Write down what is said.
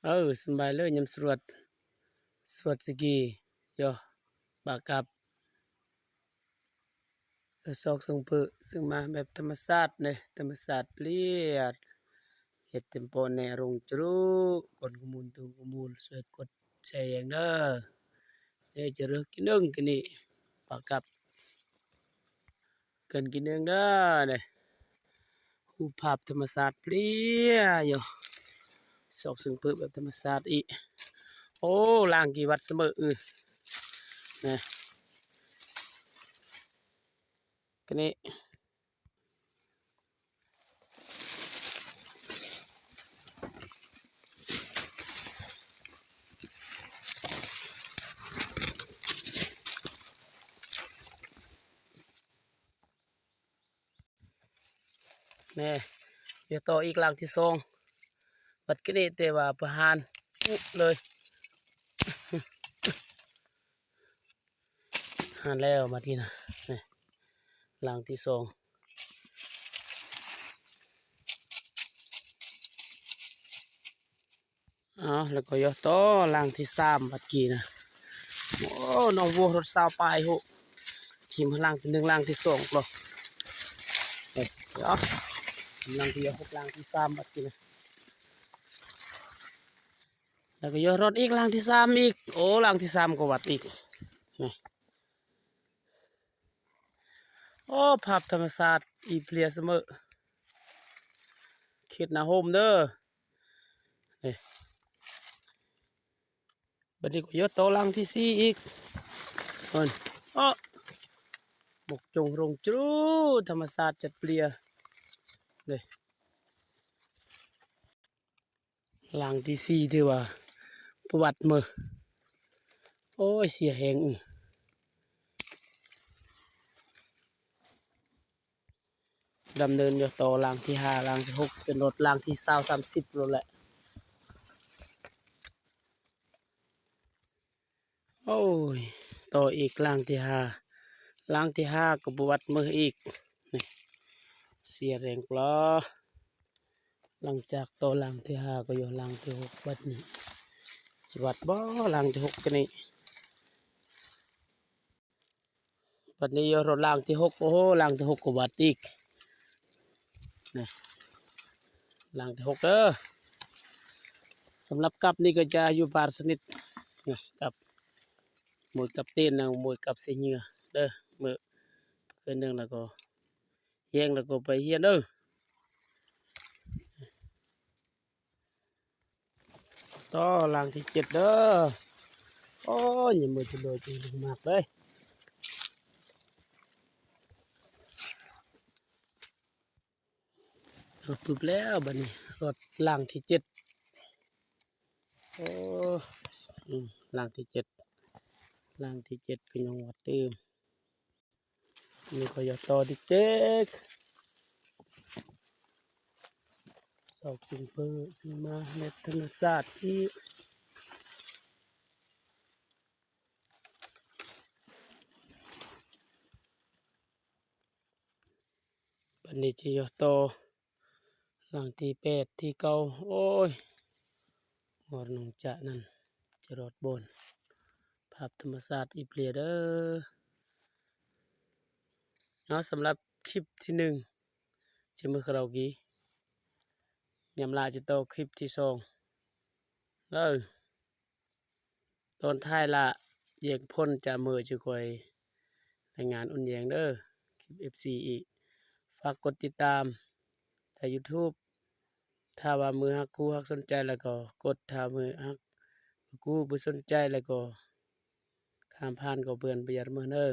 ເອີ ສະບາຍເລີຍຍາມສວດ ສວດສະກີ ໂຍ ບາກັບ ເອີ ຊອກເຊິ່ງເພີເຊິ່ງມາແບບທຳມະຊາດເດ້ ທຳມະຊາດເລຍ ເຮັດເຕັມໂປແນ່ ລົງຈະລຸ ກົນກະມູນຕູກະມູນ ຊ່ວຍກົດແຊແຢງເດີ ເດ ຈະເລີກກິນເດີ ກິນນີ້ ປາກັບ ເກີນກິນເອງເດີ ນີ້ ຮູບພາບທຳມະຊາດເລຍ ຊອກເຊິ່ງເພີແບບທຳມະຊາດອີກ ໂອ້ ລ້າງກີວັດສະເໝີ ນີ້ ກະນີ້ ແນ່ ດຽວຕໍ່ອີກຫຼັງທີສອງ ບັດກະນີ້ແຕ່ວ່າປະຫານອຸເລີຍ ຫັ້ນແລ້ວ ມາທີ່ນະ ນີ້ ຫຼັງທີສອງ ເອົາ ແລ້ວກໍຢໍ່ຕໍ່ຫຼັງທີສາມ ບັດກີ້ນະ ໂອ້ ນ້ອງໂວ້ລົດຊາວປາຍໂຫ ທີມຫຼັງທີໜຶ່ງ ຫຼັງທີສອງ ເນາະ ເອີ ເອົາ ກຳລັງທີ່ຢໍ່ຫົກ ຫຼັງທີສາມ ບັດກີ້ນະ ແລ້ວກໍຢໍ່ລົດອີກຫຼັງທີສາມອີກ ໂອ້ ຫຼັງທີສາມກໍວັດອີກ ນີ້ ໂອ້ ພາບທຳມະຊາດອີເພລຍສະເໝີ ເຂດນາໂຮມເດີ ນີ້ ບັດນີ້ກໍຢໍ່ຕໍ່ຫຼັງທີສີ່ອີກ ເອີ ໂອ້ ໝົກຈົງລົງຈະລຸ ທຳມະຊາດຈັດເພລຍ ນີ້ ຫຼັງທີສີ່ຖືວ່າປະຫວັດເມີ ໂອ້ຍ ເສຍແຮງ ອື ດຳເນີນຢູ່ຕໍ່ຫຼັງທີຫ້າ ຫຼັງທີຫົກ ເປັນລົດຫຼັງທີຊາວ ສາມສິບໂລດແຫຼະ. ໂອ້ຍ ຕໍ່ອີກຫຼັງທີຫ້າ ຫຼັງທີຫ້າກໍບໍ່ວັດມືອີກ ນີ້ ເສຍແຮງປະລະ. ຫຼັງຈາກຕໍ່ຫຼັງທີຫ້າກໍຢູ່ຫຼັງທີຫົກ ບັດນີ້ ຊິວັດບໍ່ຫຼັງທີຫົກ ກະນີ້ ບັດນີ້ຢູ່ລົດຫຼັງທີຫົກ ໂອ້ໂຫ ຫຼັງທີຫົກກໍວັດອີກ ນີ້ ຫຼັງທີຫົກເດີ. ສຳລັບກັບນີ້ກໍຈະຢູ່ບາດສະໜິດ ນີ້ ກັບ ມວຍກັບຕີນ ມວຍກັບເສຍເຫຍື່ອເດີ ມື້ຄືນໜຶ່ງແລ້ວກໍແຍງແລ້ວກໍໄປຮຽນເດີ. ຕໍ່ຫຼັງທີເຈັດເດີ. ໂອ້ຍ ຍັງບໍ່ຈະໂດຍຈະລົງມາກເລີຍ. ເອົາປຶບແລ້ວ ບັດນີ້ຮອດຫຼັງທີເຈັດ. ໂອ້ ອືມ ຫຼັງທີເຈັດ ຫຼັງທີເຈັດກໍຍັງວ່າຕື່ມ. ນີ້ກໍຢາກຕໍ່ດິເຈັກ ຊອກກິນເພີຊື້ມາເຮັດທຳມະຊາດອີກ. ບັດນີ້ຊິຢໍ່ຕໍ່ຫຼັງທີແປດ ທີເກົ້າ ໂອ້ຍ ງອນໜອງຈະນັ້ນ ຈະລອດບ່ອນ ພາບທຳມະຊາດອີບເລຍເດີເນາະ. ສຳລັບຄລິບທີໜຶ່ງ ຈະມືຄາຣາໂອເກະ ຍາມລາຈະຕໍ່ຄລິບທີສອງເດີ. ຕອນທ້າຍລະແຍງພົ້ນຈະເມີຈະຄອຍລາຍງານອຸ່ນແຍງເດີ ຄລິບເອັຟຊີອີກ. ຝາກກົດຕິດຕາມທາງຢູທູບ ຖ້າວ່າມືຮັກຄູ່ຮັກສົນໃຈແລ້ວກໍກົດ ຖ້າມືຮັກຄູ່ບໍ່ສົນໃຈແລ້ວກໍຂ້າມຜ່ານກໍເພື່ອນປະຢັດເມີເດີ.